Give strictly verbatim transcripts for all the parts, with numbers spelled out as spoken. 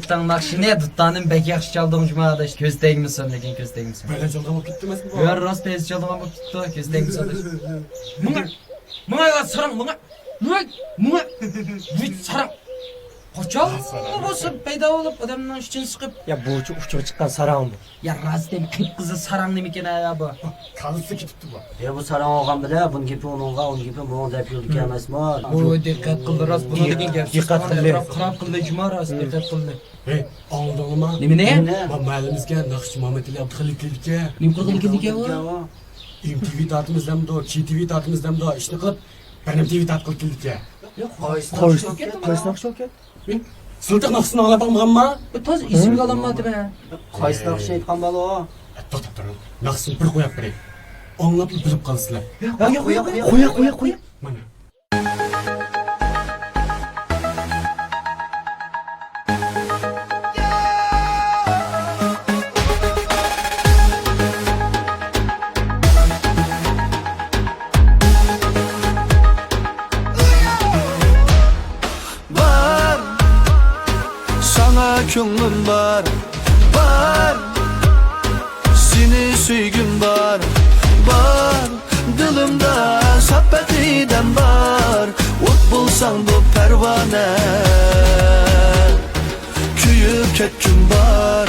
تاڭ ناخشىنى دۇتانىم بەك ياخشى چالدىڭ جۇما ئاداش. كۆز تەگمىسۇن، لېكىن كۆز تەگمىسۇن. بەلەن چالغان بولۇپ كەتتىمىزمۇ؟ يا، راست تېز چالغان بولۇپ كەتتى. كۆز تەگمىسۇن ئاداش. ماڭا، ماڭا ساراڭ، ماڭا. ماڭا، ماڭا. ۋىت ساراڭ. قاچان بولسا پەيدا بولۇپ، ئادەمنىڭ ئىچىنى سىقىپ. يا، بۇ ئۇچۇرغا چىققان ساراڭ بۇ. يا، راست دەيمەن، قىپقىزىل ساراڭ نېمىكەن يا بۇ؟ كاللىسى كېتىپتۇ بۇ. يا، بۇ ساراڭ بولغان بىلەن، بۇنىڭ گېپى ئۇنىڭغا، ئۇنىڭ گېپى بۇنىڭغا دەپ يۈردىكەن ئەمەسمۇ؟ بۇ دىققەت قىلدى، راست بۇنىڭ دېگەن گەپ. دىققەت قىلدى. قاراپ، قاراپ قىلدى جۇما، راست دىققەت قىلدى. ھەي، ئاڭلىدىڭلارمۇ؟ نېمىنى؟ نېمىنى؟ ما مەھەللىمىزگە ناخشىچى مامەتئېلى ئابدۇخېلىق كېلىدىكەن. نېمە قىلغىلى كېلىدىكەن ئۇ؟ ئېم تى ۋى تارتىمىز دەمدۇ، چى تى ۋى تارتىمىز دەمدۇ، ئىشنى قىلىپ، بەنەم تى ۋى تارتقىلى كېلىدىكەن. قايسى، قايسى ناخشا ئۇكەن؟ قايسى ناخشا ئۇكەن؟ سىلتىق ناخشىسىنى ئاڭلاپ باقمىغانما؟ بۇ تازا ئېسىمگە ئالالمايتتىمەن. قايسى ناخشىنى ئېيتقان بالا ئۇ؟ توختاپ تۇرۇڭ. ناخشىسىنى بىر قويۇپ بېرەي. ئاڭلاپلا بىلىپ قالىسىلەر. قويە، قويە، قويە. مانا. بار، ساڭا كۆڭلۈم بار، بار، سېنى سۆيگۈم بار، بار، دىلىمدا ساپ ئەقىدەم بار، ئوت بولساڭ بۇ پەرۋانە، كۆيۈپ كەتكۈم بار.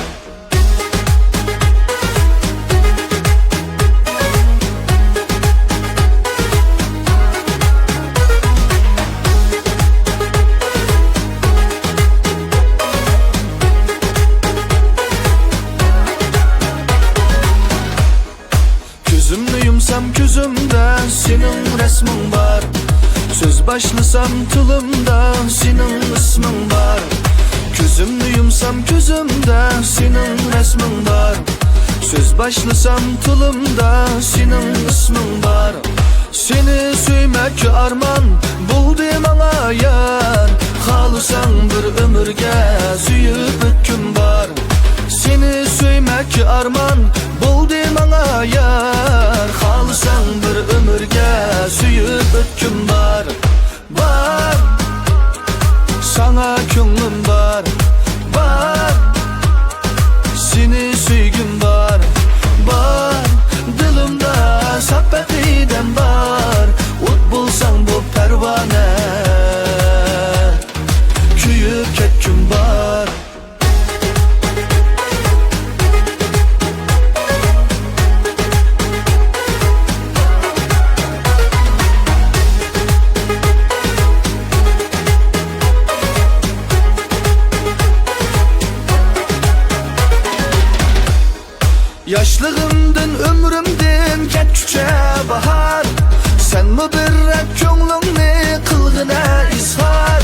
كۆزۈمنى يۇمسام كۆزۈمدە سېنىڭ رەسمىڭ بار. سۆز باشلىسام تىلىمدا سېنىڭ ئىسمىڭ بار. كۆزۈمنى يۇمسام كۆزۈمدە سېنىڭ رەسمىڭ بار. سۆز باشلىسام تىلىمدا سېنىڭ ئىسمىڭ بار. سېنى سۆيمەك ئارمان بولدى ماڭا يار. خالىساڭ بىر ئۆمۈرگە سۆيۈپ ئۆتكۈم بار. سېنى سۆيمەك ئارمان بولدى ماڭا يار. خالىساڭ بىر ئۆمۈرگە سۆيۈپ ئۆتكۈم بار. بار، ساڭا كۆڭلۈم بار، بار، سېنى سۆيگۈم بار، بار، دىلىمدا ساپ ئەقىدەم بار، ئوت بولساڭ بۇ پەرۋانە، كۆيۈپ كەتكۈم بار. ياشلىقىمدىن، ئۆمرۈمدىن كەتكۈچە باھار، سەنمۇ بىر رەت كۆڭلۈڭنى قىلغىنە ئىزھار.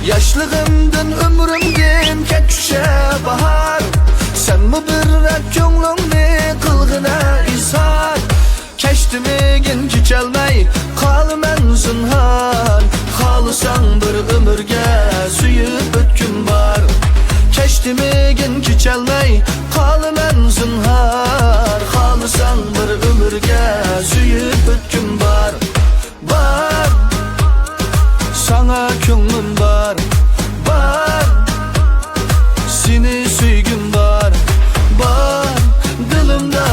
ياشلىقىمدىن، ئۆمرۈمدىن كەتكۈچە باھار، سەنمۇ بىر رەت كۆڭلۈڭنى قىلغىنە ئىزھار. كەچتىمىكىن كېچەلمەي قالىمەن زىنھار. خالىساڭ بىر ئۆمۈرگە سۆيۈپ ئۆتكۈم بار. كەچتىمىكىن كېچەلمەي قالىمەن زىنھار. خالىساڭ بىر ئۆمۈرگە سۆيۈپ ئۆتكۈم بار. بار، ساڭا كۆڭلۈم بار، بار، سېنى سۆيگۈم بار، بار، دىلىمدا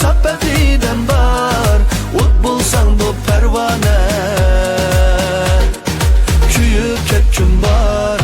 ساپ ئەقىدەم بار، ئوت بولساڭ بۇ پەرۋانە، كۆيۈپ كەتكۈم بار.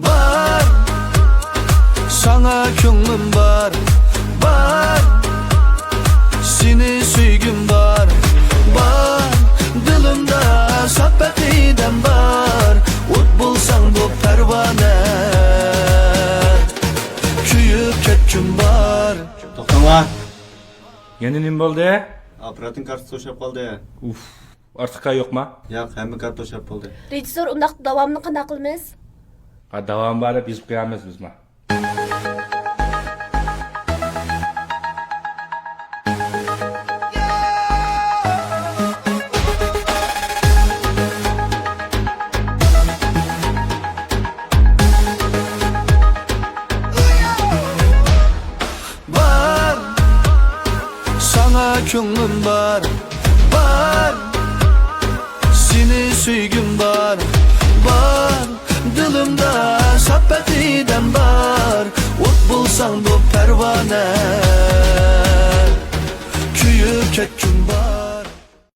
بار، ساڭا كۆڭلۈم بار، بار، سېنى سۆيگۈم بار، بار، دىلىمدا ساپ ئەقىدەم بار، ئوت بولساڭ بۇ پەرۋانە، كۆيۈپ كەتكۈم بار. توختاڭلار. يەنە نېمە بولدى؟ ئاپپاراتنىڭ كارتىسى توشاپ قالدى. ئۇف. ئارتۇق گەپ يوقما؟ ياق، ھەممە گەپ توشاپ بولدى. رېژىسسور، ئۇنداقتا داۋامىنى قانداق قىلىمىز؟ ھە، داۋامى بار دەپ يېزىپ قويارمىز بىزمۇ. بار، ساڭا كۆڭلۈم بار، بار، سېنى سۆيگۈم بار، بار، دىلىمدا ساپ ئەقىدەم بار، ئوت بولساڭ بۇ پەرۋانە، كۆيۈپ كەتكۈم